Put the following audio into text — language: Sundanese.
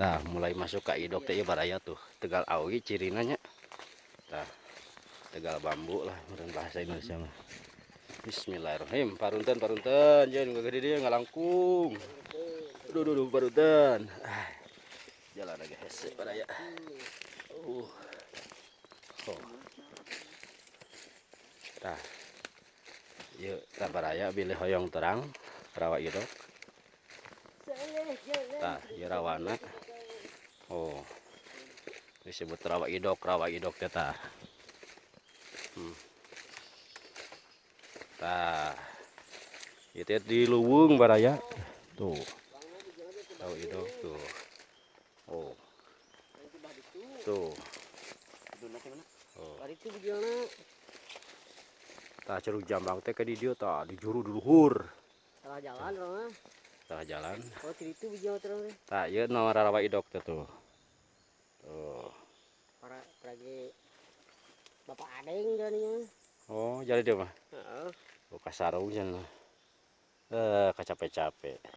Tah, mulai masuk ka Idok teh ieu, baraya, tuh. Tegal awi cirina nya. Tah. Tegal bambu lah meureun bahasa Indonesia mah. Bismillahirrahmanirrahim. Parunten, parunten, jeung gede dieu ngalangkung. Aduh, aduh, aduh, parunten. Ah. Jalan agak hese, baraya. Oh. Tah. Ieu tah, baraya, bilih hoyong terang Rawa Idok. Tah, ieu rawana. Oh. Disebut Rawa Idok, Rawa Idok teh tah. Tah. Itu di leuweung, baraya. Tuh. Rawa Idok tuh. Oh. Tuh. Oh. Itu bijilna. Tah, Curug Jambang teh ke di dieu tah, di juru di luhur. Salah jalan urang mah. Tah, jalan. Oh, ti ditu bijil terus teh. Tah, ieu nama Rawa Idok teh tuh. Tuh. Para lagi Bapak Adeng jalannya. Oh, jadi dia mah. Heeh. Oh, kasarung cenah. Eh, kacape-cape.